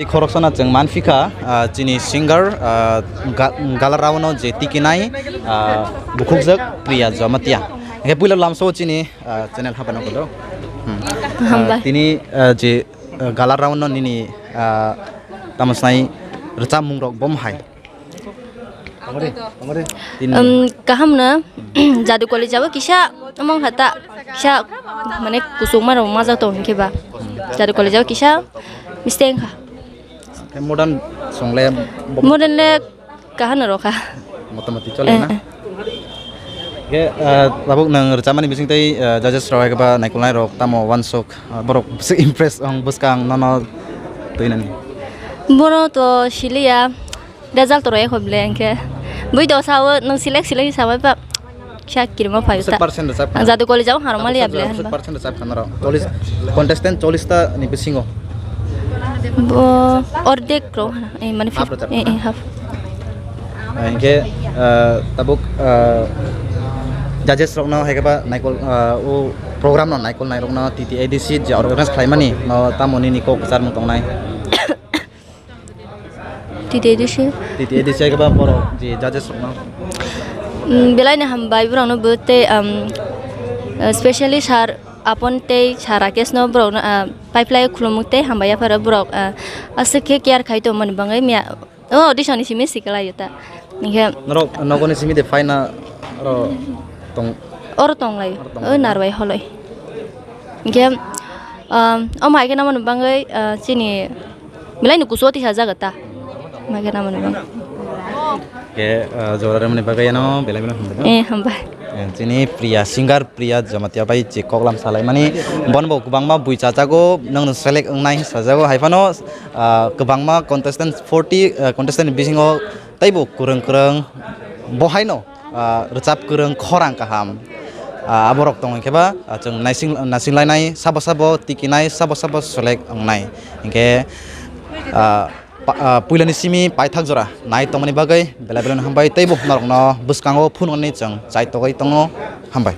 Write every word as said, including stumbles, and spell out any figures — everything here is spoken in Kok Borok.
Khoroksano chwng manphi kha, ah, chini singer, ah, ga-, gala round-o je tikinai, ah, bukhukjak Priya Jamatia. Hingke puila lamsao chini, ah, channel haphano kodo. Hmm. Hambai. Ah, tini, ah, je, ah, gala round-o nini, ah, tamo sanai rwchapmung rok bom hai. Tini. Um, kaham no, Jadu College o kisa, among hata, kisa, mane kusuk maro maja tong hinkhe ba. Jadu College o kisa, mistake kha. Modern song le bo- Modern le kaham no rokha. Motamoti chole na? Eh, eh. Ke, eh, tabuk nang rwchapmani bising tei, eh, judges rok hai ba naikolnai rok tamo wansuk, eh, borok bisi impress ong bwskang nono twi nani. Bono to siliya. Result rw ekho bile hingke. Bui dosa o nwng select select samai pa. Kisa kirima phayu ta. Percent rwchap khana? Ang Jadu College o harong maliya bile hanba. Percent rwchap khana rok. Cholish, contestant cholish ta ni bisingo. Bo ordek rok hana. Eh, mane half rwchap eh, khana? Eh, half. Hingke, eh, tabuk, eh, judges rok no hai khe ba naikol, eh, o program no naikol nai rok no T T A D C je organize khlai mani no tamo nini kok kwchar mung tongnai. T T A D C. T T A D C hai khe ba borok je judges rok no. Mm, belai no hambai borok no bo tei, um, uh, specially sir Apon tei sir Rakesh no borok no, uh, pipeline khulumuk tei hambai yapharo borok, uh, aswk khe care khai tongmani bagwi miya o audition ni simi sikalai ta. Hingkhe norok nokoni simi de phaina oro tong. Oro tong lai. Oro tong o lai. Narwai holoi. Hingkhe, um, omo hai khe namani bagwi, uh, chini belai ni kusu o tisa jaga ta. Omo hai khe namani bagwi. Ke, uh, jora rwmani bagwi ano belai belai hambai. Eh, hambai. Eh, chini Priya singer, Priya Jamatia bai je koklam salaimani. Bono bo kwbangma bui chachago, nang select wngnai sajago. Hai phano, uh, kwbangma contestant forty, uh, contestant bisingo teibo kwrwng kwrwng bo haino. Ah, rwchap kwrwng khorang kaham, ah, aborok tong hwnkhe ba, ah, chwng naising, naising lainai sabo sabo tikinai sabo sabo select wngnai. Hinkhe, ah, pa-, ah, puilani simi paithak jora nai tongmani bagwi belai belai no hambai teibo norokno bwskango phunuknani chwng chai togwi tongo, hambai.